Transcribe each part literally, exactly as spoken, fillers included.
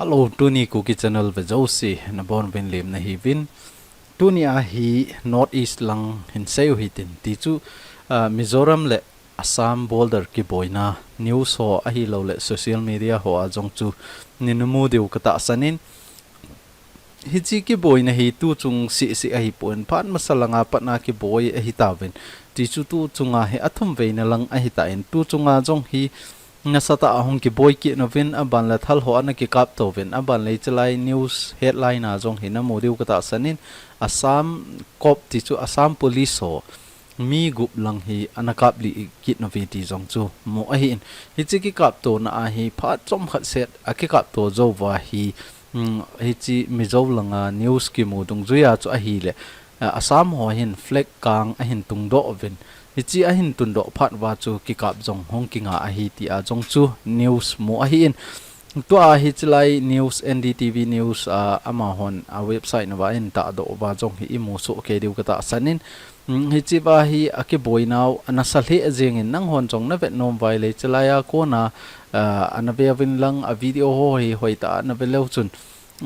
Hello, tuni Kuki Channel ve jouse, nabonuvin lemna hiuvin. Tuni a hi North East lang hin seiyu hitin, ti chu, ah, Mizoram le Assam border kiboina news ho ahilouleh social media ho a jong chu nina mu diu katahsan in, hiche kiboina hi tuchung seh seh ahipon, phat masa langa patna kiboi ahitauvin, ti chu tuchunga hi athumveina lang ahitan, tuchunga jong hi nasatah a hung kiboi kit nauvin, aban le thal ho ana kikap touvin, aban le hichelai news headline a jong hi namu diu katahsan in, Assam cop ti chu Assam police ho mi gup lang hi ana kaplih kit nauve ti jong chu mu ahin. Hiche kikaptona a hi phat chomkhat seh a kikapto jouva hi, um, hiche Mizo langa news kimu dungjuia chu ahile, ah, Assam ho hin flag kang ahin tungdoh uvin. Hiche ahin tundoh phat uva chu kikap jong hung kinga ahi tia jong chu news mu ahin. Tua hichelai news, N D T V news, ah, amahon a website nauva ahin tahdoh uva jong hi imu soh kei diu katahsan in, um, hichea hi akiboinau anasa lheh jengin nanghon jong navet nom uva ahile hichelai a kona, ah, ana ve uvin lang a video ho hi hoitah a nave leu chun.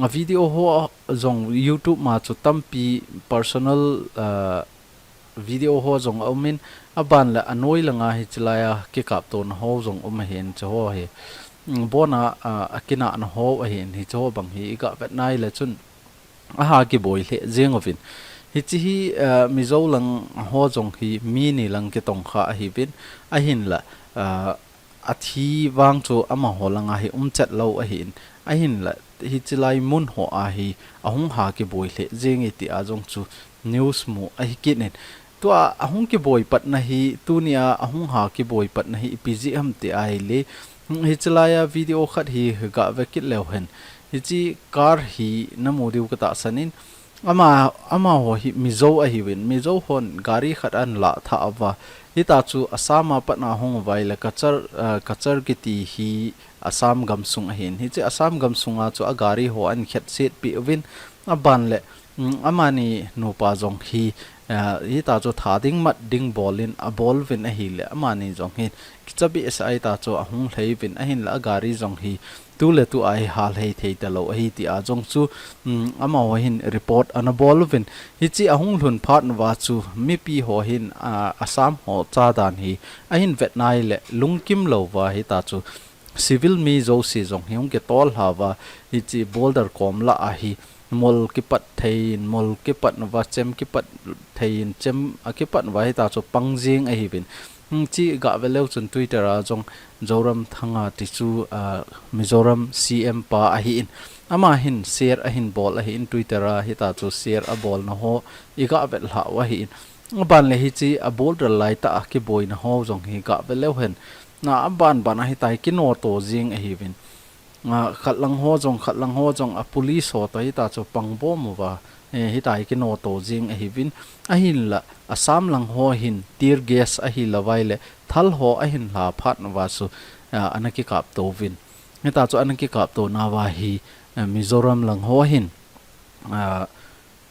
A video ho jong YouTube ma chu tampi personal, ah, video ho jong aumin, aban le anoi langa hichelai a kikaptona ho jong um ahin, hiche ho hi, um, abona, ah, akinahna ho ahin, hiche ho bang hi iga vet nai le chun aha kiboi lheh jeng uvin. Hiche hi, ah, Mizo lang ho jong hi mi ni lang kitongkha ahiuvin, ahinla, ah, athi vang chu amaho langa hi umchet lou ahin, ahinla hichelai mun ho a hi ahung ha kiboi lheh jenge tia jong chu news mu ahi kit in. Tua ahung kiboi patna hi, tunia ahung ha kiboi patna hi ipi jeh ham ti ahile, hichelai a video khat hi ga ve kit leu hen. Hiche car hi namu diu katahsan in, Ama, amaho hi Mizo ahiuvin, Mizo hon gari khat ahin lah thah uva. Hita chu Assam a patna hung uva ahile Cachar, ah, Cachar kiti hi Assam gamsung ahin. Hiche Assam gamsunga chu a gari ho ahin khetset peh uvin, aban le, um, amani nupa jong hi, ah, hita chu tha ding mat ding bolin abol uvin ahile, amani jong hi kicha behseh a hita chu ahung lhai uvin, ahinla a gari jong hi tuletu a hi hal hei thei talou ahi tia jong chu, um, amaho hin report ana bol uvin. Hiche ahung lhun phat uva chu mipi ho hin, ah, Assam ho chadan hi ahin vet nai le lungkim louva hita chu civil mi jouse jong hi hung kitol lhauva, hiche border kom lah a hi mol kipat thei in, mol kipat uva, chem kipat thei in, chem akipat uva hita chu pang jeng ahiuvin. Hiche ga ve leu chun Twitter a jong Zoramthanga ti chu, ah, Mizoram C M pa ahin. Ama hin share ahin bol ahin, Twitter a hita chu share abolna ho iga vet lhau ahin. Aban le hiche a border laitah a kiboina ho jong hi ga ve leu hen. Na aban ban a hita hi kinoto jeng ahiuvin. Ah, khat lang ho jong, khat lang ho jong a police ho toh hita chu pang bom uva, eh, hita hi kinoto jeng ahiuvin. Ahinla Assam lang ho hin tear gas ahilouva ahile thal ho ahin lha phat uva chu, ah, ana kikapto uvin. Hita chu ana kikapto nauva hi, eh, Mizoram lang ho hin, ah,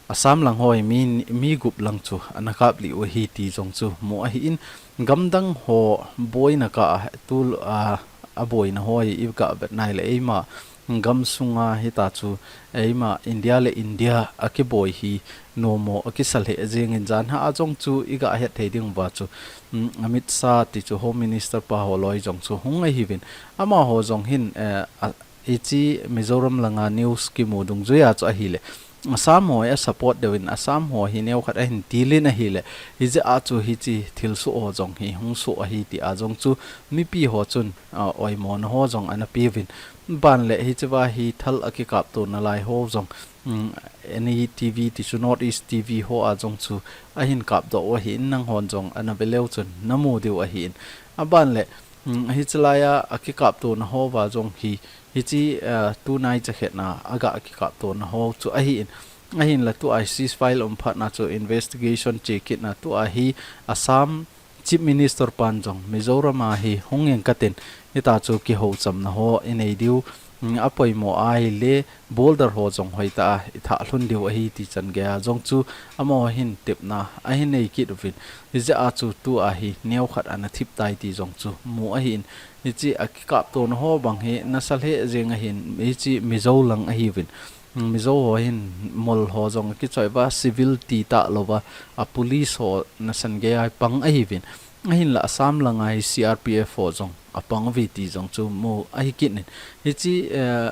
Assam lang ho hi mi, mi gup lang chu ana kaplih u ahi ti jong chu mu ahin, gamdang ho boina kah a tu, ah, aboina ho hi iga vet nai le eima gamsunga hita chu eima India le India akiboi hi nommo akisa lheh jengin, jan hah a jong chu iga het thei diu va chu, um, Amit Shah ti chu Home Minister pa ho loi jong chu hung ahiuvin, amaho jong hin, eh, a, hiche Mizoram langa news kimu dungjuia chu ahile Assam ho hi a support deuvin, Assam ho hi neokhat ahin tilin ahile, hijeh a chu hiche thilsoh ho jong hi hung soh ahi tia jong chu mipi ho chun, ah, oimona ho jong ana peuvin. Ban le hichea hi thal akikapto nalai ho jong, um, N E T V ti chu North East T V ho a jong chu ahin kapdoh u ahin, nanghon jong ana ve leu chun namu diu ahin. Aban le, um, hichelai a akikapto na houva jong hi, hiche, ah, tunai chakhetna aga kikapto na ho chu ahin. Ahinla tua hi ceasefire um phatna chu investigation che kitna tua hi Assam Chief Minister pan jong Mizoram a hi hung ing katin, hita chu kihocham na ho inei diu, mm, apoimo ahile boulder ho jong hoitah a itha lhun diu ahi ti chan geiya jong chu amaho hin tepna ahin nei kit uvin. Hijeh a chu tua hi neokhat ana thip tai ti jong chu mu ahin. Hiche akikaptona ho bang hi nasa lheh jeng ahin, hiche Mizo lang ahiuvin. Mm, Mizo ho hin mol ho jong akichoi uva, civil ti talouva, a police ho nasan geiya pang ahiuvin. Ahinla Assam langa hi C R P F ho jong apang uve ti jong chu mu ahi kit in. Hiche, eh,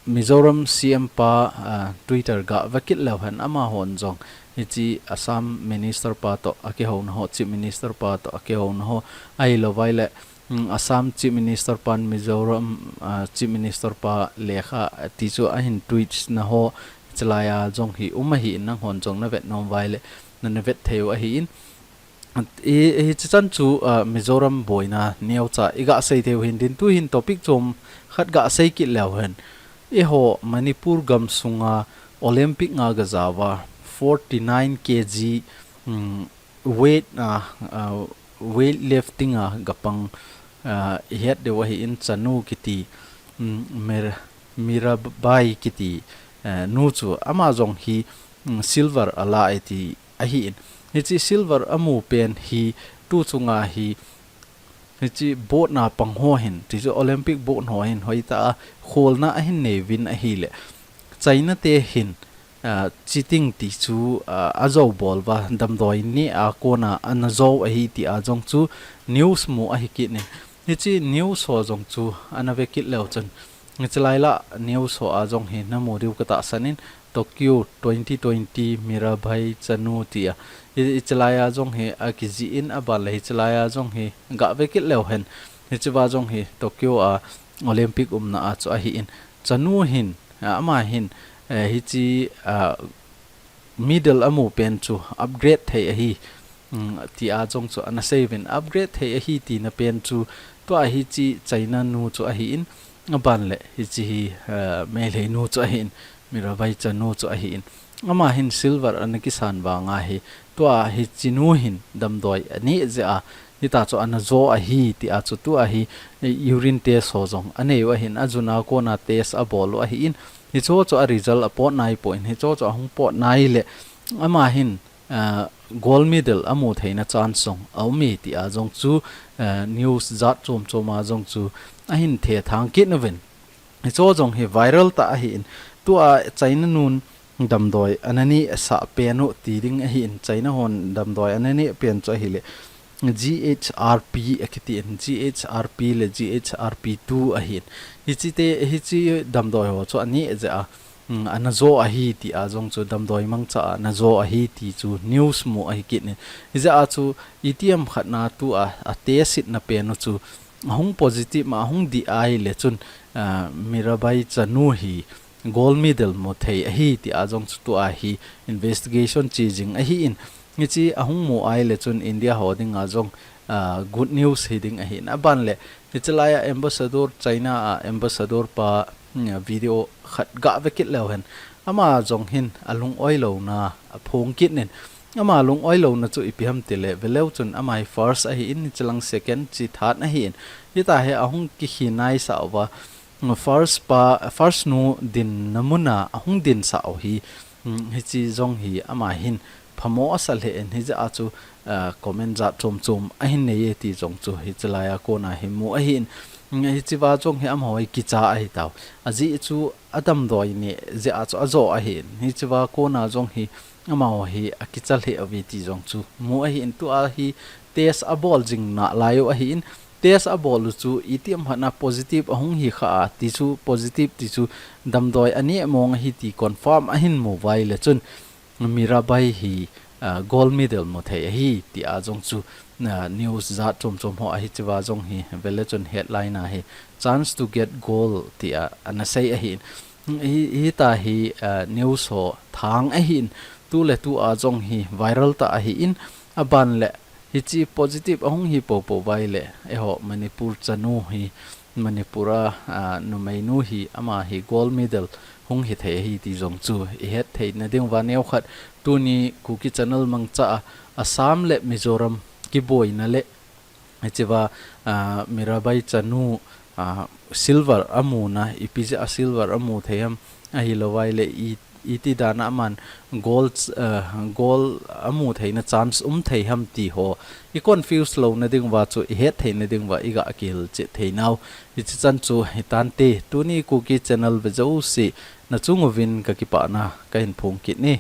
Mizoram C M pa, ah, Twitter gah vekit leu hen amahon jong hiche Assam Minister pa toh akihouna ho, Chief Minister pa toh akihouna ho, ahilou vaile, mm, Assam Chief Minister pan Mizoram, ah, Chief Minister pa lekha, ah, ti chu ahin tweet na ho, hichelaiya jong hi um ahin, nanghon jong navet nom uva ahile, nana vet thei u ahin. I, hiche chan chu, ah, Mizoram boina neocha iga sei thei u hin tin, tuhin topic chom khat ga sei kit leu hen. Eiho Manipur gamsunga Olympic a ga jaova forty nine K G, mm, weight, ah, ah, weightlifting a ga pang, ah, ihet diu ahin, Chanu kiti, mm, Mir-, Mirabai kiti, eh, nu chu ama jong hi, mm, silver ala e ti ahin. Hiche silver amu pen hi tu chunga hi, hiche boat na pang ho hin, ti chu Olympic boat ho hin hoitah a kholna ahin nei uvin ahile, China te hin, ah, cheating ti chu, ah, ajou bol uva, damdoi neh a kona ana jou ahi ti a jong chu news mu ahi kit in. Hiche news ho jong chu ana vekit leu chun, hichelai lah news ho a jong hi namu diu katahsan in, Tokyo twenty twenty Mirabai Chanu tia. I, hichelaiya jong hi akijih in, aban le hichelaiya jong hi ga vekit leu hen. Hicheva jong hi Tokyo a Olympic umna a chu ahin. Chanu hin, ah, ama hin, eh, hiche, ah, medal amu pen chu upgrade thei ahi, mm, ti a jong chu ana sei uvin. Upgrade thei ahi tina pen chu tua hiche China nu chu ahin, aban le hiche hi, eh, Meitei nu chu ahin, Mirabai Chanu chu ahin. Ama hin silver ana kisan vanga hi, tua hiche nu hin damdoi aneh jeh a, hitia chu ana jo ahi ti a chu tua hi, eh, urine test ho jong anei u ahin, ajun a kona test abol u ahin, hicheho chu a result apot nai poi, hicheho chu ahung pot nai le, ama hin, ah, gold medal amu theina chance jong aume ti a jong chu, ah, news jat chom chom a jong chu ahin thethang kit uvin. Hicheho jong hi viral tah ahin, tua China nun damdoi ana neh sah pen u ti ding ahin, China hon damdoi ana neh pen chu ahile G H R P akiti in, G H R P le G H R P two ahin. Hiche te, hiche damdoi ho chu aneh jeh a, mm, ana jo ahi ti a jong chu damdoi mangcha a ana jo ahi ti chu news mu ahi kit in. Hijeh a chu itiham khat na tua, a test na pen u chu ahung positive ma, ahung dih ahile chun, ah, Mirabai Chanu hi gold medal mu thei ahi ti a jong chu tua hi investigation che jing ahin. Hiche ahung mu ahile chun India ho dinga jong, ah, good news hi ding ahin. Aban le, hichelaiya ambassador, China a ambassador pa, mm, video khat ga vekit leu hen. Ama jong hin alung-oi louna aphong kit in. Ama lung-oi louna chu ipi ham tile, veleu chun ama hi first ahin, hichelang second, hiche third ahin. Hitia hi ahung kikhi naisah uva, first pa, first nu dinna muna ahung dinsah u hi, mm, hiche jong hi ama hin phamo asa lheh in, hijeh a chu, ah, comment jat chom chom ahin nei e ti jong chu hichelaiya kona hi mu ahin. Mm, hicheva jong hi amaho hi kicha ahi tau. Ajeh chu adamdoi neh jeh a chu ajo ahin. Hicheva kona jong hi amaho hi akicha lheh uve ti jong chu mu ahin. Tua hi test abol jing nalai u ahin. Test abol u chu itiham khat na positive ahung hi kha a, ti chu positive ti chu damdoi aneh mong ahi ti confirm ahin mu uva ahile chun Mirabai hi, ah, gold medal mu thei ahi ti a jong chu, ah, news jat chom chom ho a hicheva jong hi vele chun headline a hi chance to get gold ti a ana sei ahin. Hi, hitia hi, ah, news ho thang ahin, tu le tu a jong hi viral tah ahin, aban le hiche positive ahung hi popo uva ahile, eiho Manipur chanu hi, Manipur a, ah, numeinu hi, ama hi gold medal hung hi thei ahi ti jong chu ihet theina ding uva neokhat tuni Kuki Channel mangcha a Assam le Mizoram kiboina le hicheva, ah, Mirabai chanu, ah, silver amuna, ipi jeh a silver amu thei ham, ahilouleh i, iti dan a aman gold, ah, gold amu theina chance um thei ham ti ho i confuse louna diuva chu i het theina diuva i ga kihilchet theinau. Hichi chan chu hitante, tuni Kuki channel ve jouse nachung uvin ka kipana kahin phong kit e.